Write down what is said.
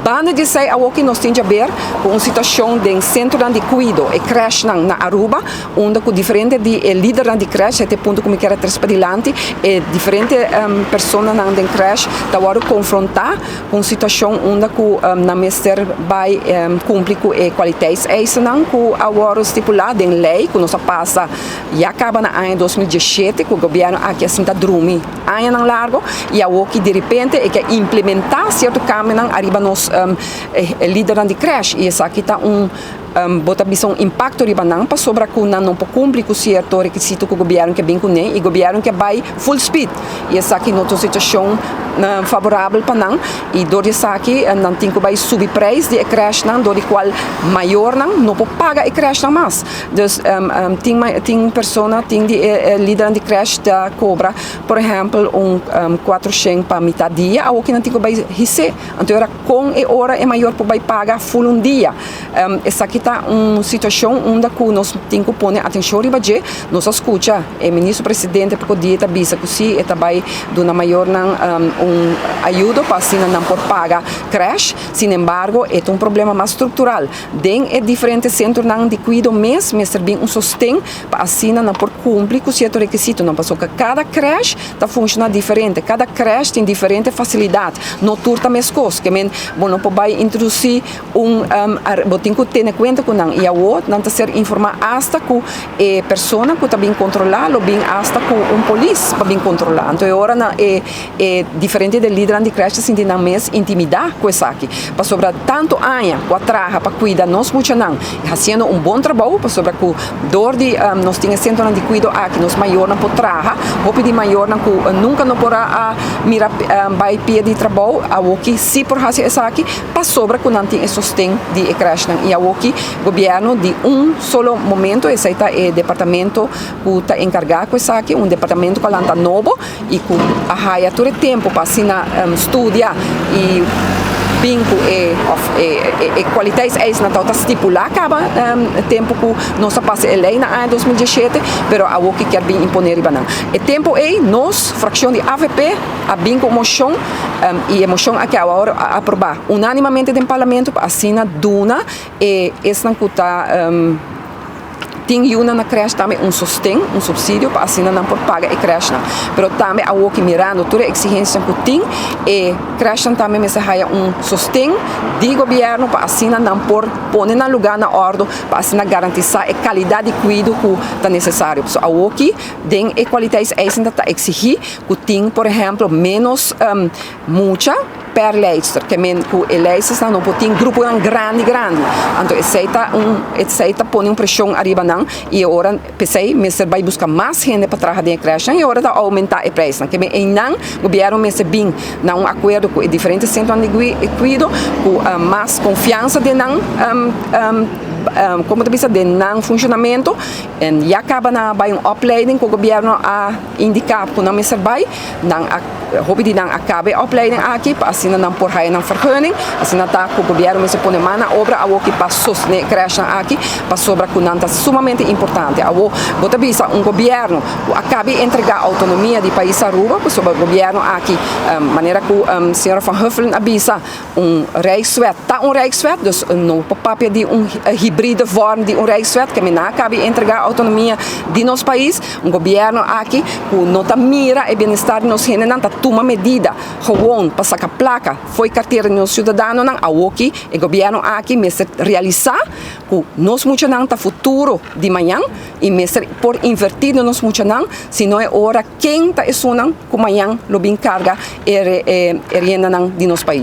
Banda di esey, awo nos tin di haber cu un situacion den centro di cuido y crèche na Aruba, unda cu diferente di lider di crèche, te punto cu mi kier trece dilanti, y diferente persona den crèche ta awor confronta cu un situacion unda cu nan mester bay cumpli cu e kwaliteitseisen cu awor stipula den ley cu nos a pasa ya caba na aña 2017, cu e gobierno aki asina ta drumi aña largo y awor cu di repente e kier implementa cierto cambio ariba nos lider di crèche, y esaki ta un, bo ta bisa, un impacto riba nan, pasobra cu nan no por cumpli cu cierto requisito cu e gobierno kier bin cune, y e gobierno kier bay full speed, y esaki no ta un situacion favorabel pa nan. Y door di esaki nan tin cu bay subi prijs di crèche nan, door di cual mayor nan no por paga e crèche nan mas. Dus tin persona, tin di lider di crèche ta cobra, por ehempel, un 400 pa mitar dia, of cu nan tin cu bay his'e. Anto ora con e ora e mayor por bay paga full un dia? Esaki ta un situacion unda cu nos tin cu pone atencion riba dje. Nos a scucha e minister presidente poco dia ta bisa cu si e ta bay duna mayor nan un ayudo pa asina nan por paga crèche. Sin embargo, e un problema mas structural. Den e diferente centro nan di cuido mes mester bin un sosten pa asina nan por cumpli cu cierto requisito nan, pasobra cada crèche ta funciona diferente, cada crèche tin diferente facilidad, no tur ta mescos. Kiermen, bo no por bay introduci un, bo tin cu tene cuenta cu nan, y awor nan ta ser informa hasta cu e persona cu ta bin controla lo bin hasta cu un polis pa bin controla. Anto ora na e diferente di lider di crèche sinti nan mes intimida cu esaki, pasobra tanto aña cu a traha pa cuida nos muchanan, haciendo un bon trabou, pasobra cu door di nos tin centro di cuido aki, nos mayornan por traha, hopi di mayornan cu nunca no por a mira bay pia di trabou, awo cu si por haci esaki, pasobra cu nan tin e sosten di e crèche nan. Y awo cu gobierno di un solo momento, esey ta e departamento cu ta encarga cu esaki, un departamento cu ta nobo y cu a haya tur tempo pa asina studia y bin cu e of e kwaliteitseisen ta stipula caba tempo cu nos a pasa e ley na aña 2017, pero awo cu kier bin impone riba nan. E tempo ey nos, fraccion di AVP, a bin cu mocion y e mocion aki awor a aproba unanimamente den parlamento pa asina duna e esnan cu ta tin yiu na crèche tambe un sosten, un subsidio pa asina nan por paga e crèche nan. Pero tambe awo cu mirando tur e exigencia cu tin, e crèche tambe mester haya un sosten di gobierno pa asina nan por pone nan luga na orde, pa asina garantisa e calidad di cuido cu ta necesario. So awo cu den e kwaliteitseisen ta exigi cu tin, por ehempel, menos mucha per leidster, kiermen cu e leidsters no por tin grupo grandi grandi. Anto esey ta pone un presion ariba nan, y ora p'esey mester bay busca mas hende pa traha den crèche, y ora ta aumenta e prijs. Kiermen einan gobierno mester bin na un acuerdo cu diferente centro di cuido cu mas confiansa den nan con ta bisa, den nan funcionamento, y ya caba nan a bay un opleiding cu gobierno a indica cu nan mester bay nan a hopi di nan a caba e opleiding aki pa asina nan por haya nan vergunning. Asina ta cu gobierno mester pone man na obra awo cu pa sostene crèche aki, pasobra cu nan ta sumamente importante. Awo bo ta bisa, un gobierno a caba di entrega autonomia di pais Aruba, pasobra gobierno aki, manera cu señora Van Huffelen a bisa, un rijkswet ta un rijkswet, dus no papia di un hybride vorm di un rijkswet, kiermen nan a caba di entrega autonomia di nos pais. Un gobierno aki cu no ta mira e bienestar di nos hendenan, ta tuma medida gewoon pa saca placa fo'i cartera di nos ciudadanonan. Awo cu e gobierno aki mester realisa cu nos muchanan ta futuro di mañan y mester por inverti den nos muchanan, sino e ora ken ta esunnan cu mañan lo bin carga e riendanan di nos pais?